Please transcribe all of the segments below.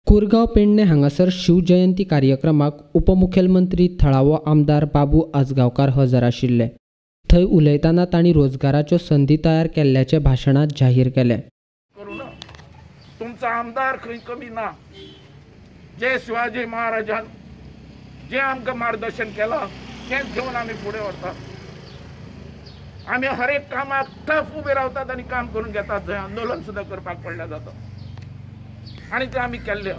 कुरगांव पेडणे हांगासर शिवजयंती कार्यक्रमाक उपमुखेलमंत्री थळावो आमदार बाबू आजगांवकार हजर आशिल्ले. थंय उलयतना तांणी रोजगाराच्यो संदी तयार केल्ल्याचे भाशणांत जाहीर केलें. तुमचा आमदार खंय कमी ना. जे शिवाजी महाराजान जे आमकां मार्गदर्शन केलां तेंच घेवन आमी फुडें व्हरतात. आमी हर एक कामाक टफ उबे रावतात आनी काम करून घेतात. जंय आंदोलन सुद्दां करपाक पडल्यार जाता आनी तें आमी केल्लें.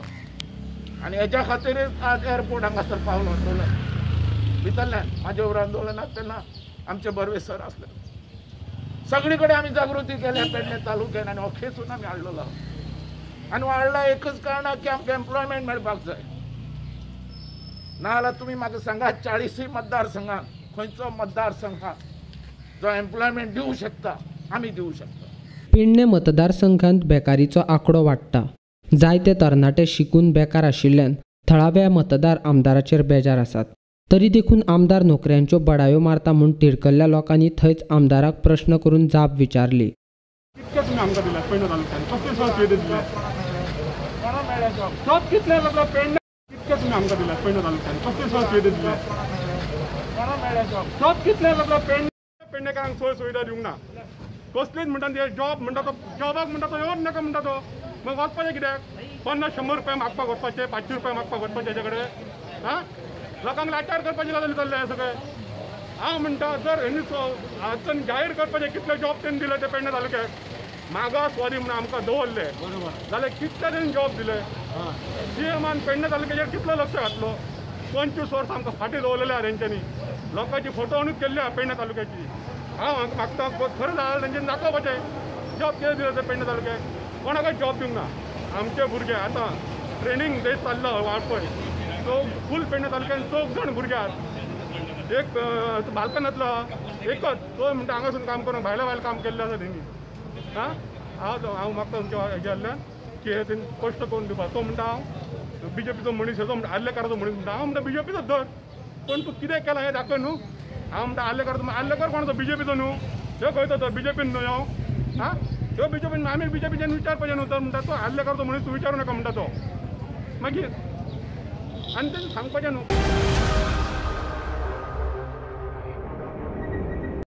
आनी हेच्या खातीरच आज एअरपोर्ट हांगासर पावलो आंदोलन भितरल्यान. म्हाजे बरोबर आंदोलनाक तेन्ना आमचे बर्वे सर आसले. सगळी कडेन आमी जागृती केल्या पेडणे तालुक्यान आनी हो खेचून आमी हाडलेलो. आनी हाडला एकच कारण की आमकां एम्प्लॉयमेंट मेळपाक जाय. नाजाल्यार तुमी म्हाका सांगा 40 मतदारसंघात खंयचो मतदारसंघात जो एम्प्लॉयमेंट दिवं शकता आमी दिवं शकता. पेडणे मतदारसंघात बेकारीचो आंकडो वाडटा. जायते तरणाटे शिकून बेकार आशिल्ल्यान थळाव्या मतदार आमदाराचेर बेजार आसात. तरी देखून आमदार नोकऱ्यांच्यो बडायो मारता म्हूण तिडकल्ल्या लोकांनी थंयच आमदाराक प्रश्न करून जाप विचारली. कितके तुमी आमकां दिल्या पेडणे तालुक्यान कसले सोय सुविधा दिल्या जॉब कितले लागला पेडणे कितके तुमी आमकां दिल्या पेडणे तालुक्यान कसले सोय सुविधा दिल्या जॉब कितले लागला पेडणे पेडणेकारांक सोय सुविधा दिवंक ना कसलीच. म्हणटा ते जॉब म्हणटा तो जॉबाक म्हणटा तो येवन नाका म्हणटा तो. मग वचपाचें कित्याक 50-100 रुपया मागपाक वचपाचें, 500 रुपया मागपाक वचपाचें हेजे कडेन. आं, लोकांक लाचार करपाचें गजाली चल्ल्या हें सगळें. हांव म्हणटा जर हेणी आजच्यान जाहीर करपाचें कितले जॉब तेणी दिले ते पेडणे तालुक्याक मागासवादी म्हणून आमकां दवरले जाल्यार कितले तेणी जॉब दिले. सीएमान पेडणे तालुक्याचेर कितलो लक्ष घातलो. 25 वर्सां आमकां फाटीं दवरलेले आहा तेंच्यांनी. लोकांची फटवणूक केल्ली आहा पेडणे तालुक्याची. हांव हांकां मागता खरें जाल्यार तेंच्यांनी दाखोवपाचें जॉब कितें दिले ते पेडणे तालुक्याक. कोणाकच जॉब दिवंक ना. आमचे भुरगे आतां ट्रेनींग देश चाललो वाळपय सो फूल पेडणे तालुक्यान 4 जाण भुरगे आहात. एक बाल्कनांतलो एकच तो म्हणटा हांगासून काम करून भायल्या भायर काम केल्लें आसा तेणी. आं, हांव मागता तुमच्या हेज्यातल्यान की हे तेणी स्पश्ट करून दिवपाक. तो म्हणटा हांव बीजेपीचो मनीस, तो म्हणटा आर्लेकाराचो मनीस म्हणटा. हांव म्हणटा बीजेपीचो धर, पण तूं कितें केलां हें दाखय न्हू. हांव म्हणटा आर्लेकार, आर्लेकर कोणाचो बीजेपीचो न्हू, ह्यो खंयचो तो बीजेपीन न्हू हांव. आं, ह्यो बीजेपीन आमी बीजेपीच्यान विचारपाचें न्हू. तर म्हणटा तो आर्लेकारचो मनीस तूं विचारूं नाका म्हणटा तो मागीर आनी तें सांगपाचें न्हू.